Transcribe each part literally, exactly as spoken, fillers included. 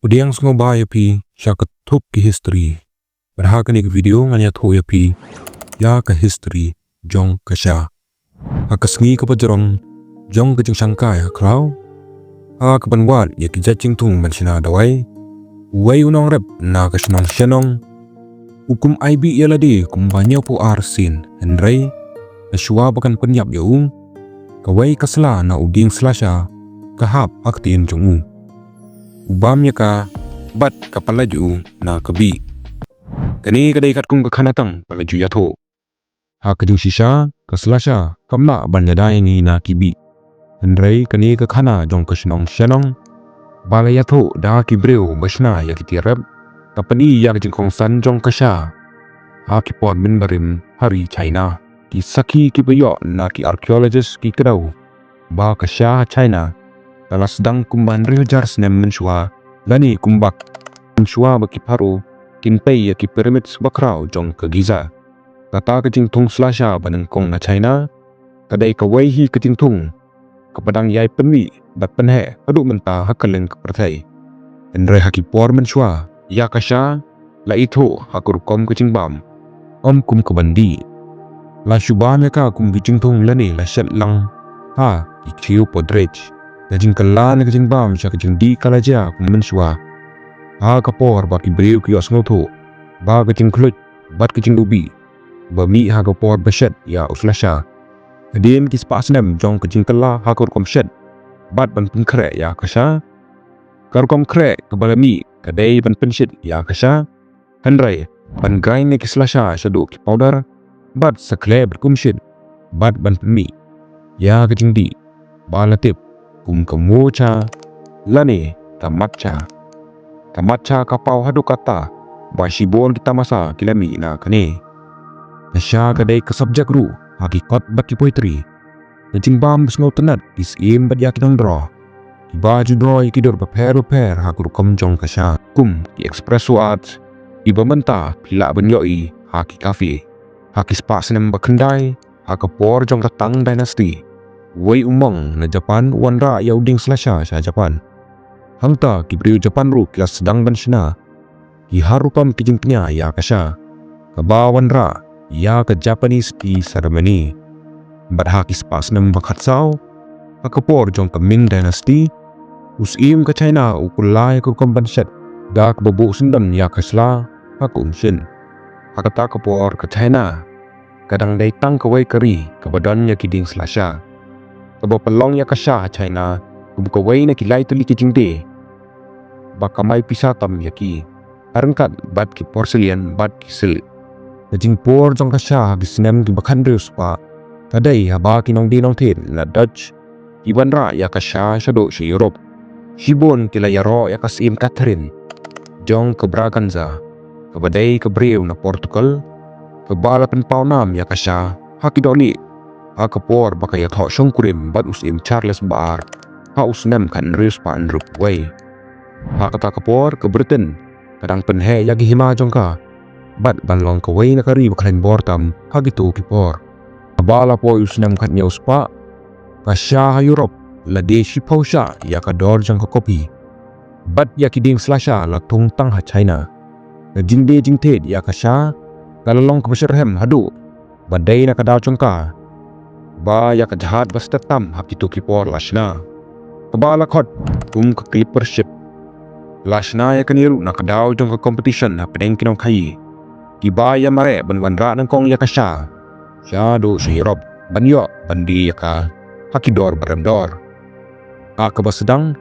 U dieng sngewbha ïa phi sha ka thup ki history. Bad ha kane ka video ngan ïathuh ïa phi ïa ka history jong ka sha. Ha ka sngi kaba jrong jong ka jingshangkai ha khraw, ha kaban wad ïa ki jait jingthung ban shna dawai, uwei u nongrep na ka shnong Shanong u kum ai bih ïa lade kumba hynñiewphew ar sien, hynrei hashwa ba kan pynïap ïa u, kawei ka sla na u dieng slasha ka hap ha ka ktien jong u. U bam ïa ka bad ka pyllait ïa u na ka bih. Kane ka dei katkum ka khana tang ba la ju ïathuh. Ha ka jingshisha ka slasha kam lah ban ïada ïa ngi na ki bih. Hynrei kane ka khana jong ka shnong Shanong ba la ïathuh da ki briew ba shna ïa ki tiarep, ka pyni ïa ka jingkongsan jong ka sha ha ki por mynbarim ha ri China. Ki sakhi kiba ïoh na ki archaeologist ki kdew ba ka sha ha China ka la sdang kumba hynriew hajar snem mynshuwa, lane kumba mynshuwa ba ki Pharaoh kin pei ïa ki pyramids bakhraw jong ka Giza. Kata ka jingthung slasha banyngkong na China ka dei kawei hi ka jingthung kaba dang ïai pynmih bad pynheh haduh mynta ha kylleng ka pyrthei. Hynrei ha ki por mynshuwa ïa ka sha la ithuh ha ka rukom ka jingbam, ym kum ka ban dih. La shu bam ïa ka kum ka jingthung lane la shet lang ha ki khiew podrij. Ka jingkylla ne ka jingbam sha ka jingdih ka la jia kum mynshuwa ha ka por ba ki briew ki ïohsngewthuh ba ka jingkhluit bad ka jingduh bih ba mih ha ka por ba shet ïa u slasha. Hadien ki spah snem jong ka jingkylla ha ka rukom shet bad ban pynkhreh ïa ka sha, ka rukom khreh kaba la mih ka dei ban pynshit ïa ka sha, hynrei ban grind ïa ki slasha shaduh ki powder bad sa khleh bad kumshit bad ban pynmih ïa ka jingdih ba la tip kum ka mocha lane ka matcha. Ka matcha ka paw haduh katta ba shibun ki tamasa ki la mih na kane. Ka sha ka dei ka subject ruh ha ki kot bad ki poetry. Ka jingbam ba sngewtynnat ki syiem bad ïa ki nongdro kiba ju dro ïa ki dur bapher bapher ha ka rukom jong ka sha, kum ki espresso art kiba mynta phi lah ban ïohi ha ki cafe. Ha ki spah snem ba khyndai ha ka por jong ka Tang Dynasty, uwei u monk na Japan u wanrah ïa u dieng slasha sha Japan. Hangta ki briew Japan ruh ki la sdang ban shna ki har rukom ki jingkñia ïa ka sha kaba wanrah ïa ka Japanese tea ceremony. Bad ha ki spah snem ba khatsaw ha ka por jong ka Ming Dynasty, u syiem ka China u kylla ïa ka rukom ban shet da kaba buh syndon ïa ka sla ha ka umshin. Ha kata ka por ka China ka dang dei tang kawei ka ri kaba don ïa ki dieng slasha, kaba pynlong ïa ka sha ha China kum kawei na ki lai tylli ki jingdie ba kamai pisa tam ïa ki, ryngkat bad ki porcelain bad ki silk. Ka jingpur jong ka sha ha ki snem kiba khathynriew spah ka dei haba ki nongdie nongthied na Dutch ki wanrah ïa ka sha shaduh sha Europe. Shibun ki la ïaroh ïa ka Syiem Catherine jong ka Braganza, kaba dei ka briew na Portugal, kaba la pynpaw nam ïa ka sha ha ki dohlieh ha ka por ba ka ïathoh shongkurim bad u Syiem Charles ba ar ha u snem khathynriew spah hynriewphew wei. Ha kata ka por ka Britain ka dang pynheh ïa ki hima jong ka bad ban long kawei na ka ri ba khlaiñ bor tam ha kito ki por. Haba la poi u snem khathynñiew spah, ka sha ha Europe la die shiphew shah ïa ka dor jong ka kopi. Bad ïa ki dieng slasha la thung tang ha China. Ka jingdie jingthied ïa ka sha ka la long kaba shitrhem haduh ba dei na ka daw jong ka ba ïa ka jahaj ba stet tam ha kito ki por la shna, kaba la khot kum ka clipper ship. La shna ïa kane ruh na ka daw jong ka competition hapdeng ki nongkhaïi kiba ïa mareh ban wanrah nyngkong ïa ka sha shaduh sha Europe ban ïoh ban die ïa ka ha ki dor ba rem dor. Ha kaba sdang,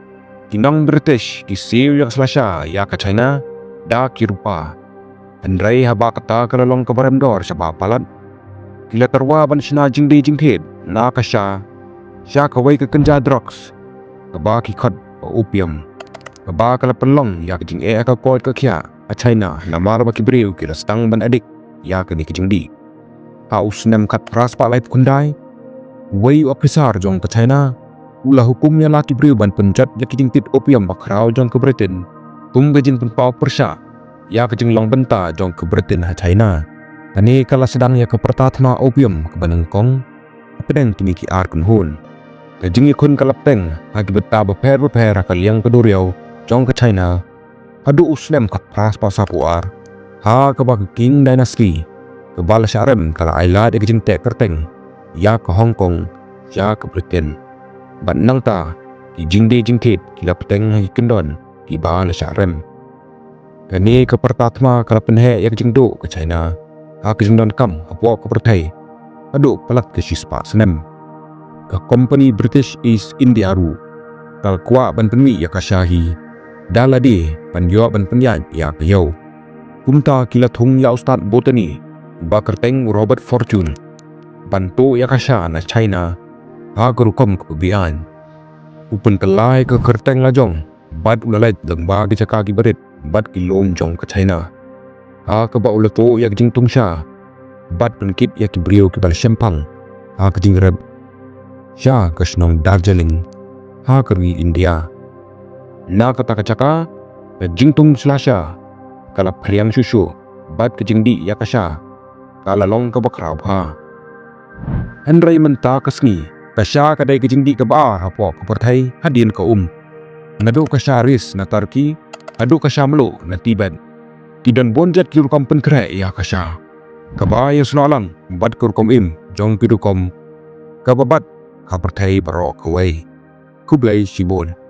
ki nong British ki siew ïa ka slasha ïa ka China da ki rupa. Hynrei haba kata ka la long kaba rem dor shabar palat, ki la tyrwa ban shna jingdie jingthied na ka sha sha kawei ka kynja drugs kaba ki khot ka opium, kaba ka la pynlong ïa ka jingeh ka koit ka khiah ha China namar ba ki briew ki la sdang ban addict ïa kane ka jingdie. Ha u snem khatphra spah laiphew khyndai, uwei u ophisar jong ka China u la hukum ïa la ki briew ban pynjot ïa ki jingtied opium bakhraw jong ka Britain kum ka jingpynpaw pyrshah ïa ka jinglong bynta jong ka Britain ha China. Kane ka la sdang ïa ka pyrta thma opium kaba nyngkong hapdeng kine ki ar kynhun. Ka jingïakhun ka la pteng ha ki bynta bapher bapher ha ka liang ka duriaw jong ka China, Haduh u snem khatphra spah sawphew ar, ha kaba ka Qing Dynasty kaba la shah rem ka la ai lad ïa ka jingteh kyrteng ïa ka Hong Kong sha ka Britain. Bad nangta ki jingdie jingthied ki la bteng ha ki kyndon kiba la shah rem. Kane ka pyrta thma ka la pynheh ïa ka jingduh ka China ha ka jingdonkam hapoh ka pyrthei haduh palat ka shispah snem. Ka kompani British East India ruh ka la kwah ban pynmih ïa ka sha hi da lade ban ïoh ban pynïaid ïa ka ïew. Kumta ki la thung ïa u stad Botany ba kyrteng u Robert Fortune ban tuh ïa ka sha na China ha ka rukom kaba beaiñ. U pynkylla ïa ka kyrteng la jong bad u la leit lyngba ki jaka kiba rit bad ki lum jong ka China, ha kaba u la tuh ïa ka jingthung sha bad pynkit ïa ki briew kiba la shemphang ha ka jingrep sha ka shnong Darjeeling ha ka ri India. Na kata ka jaka ka jingthung sla sha ka la phriang shuh shuh bad ka jingdih ïa ka sha ka la long kaba khraw bha. Hynrei mynta ka sngi ka sha ka dei ka jingdih kaba ar hapoh ka pyrthei hadien ka um. Naduh ka sha ris na Turkey haduh ka sha mluh na Tibet, ki don bun jait ki rukom pynkhreh ïa ka sha kaba ïasnoh lang bad ka rukom im jong ki rukom kaba bat ha pyrthei baroh kawei. Khublei shibun.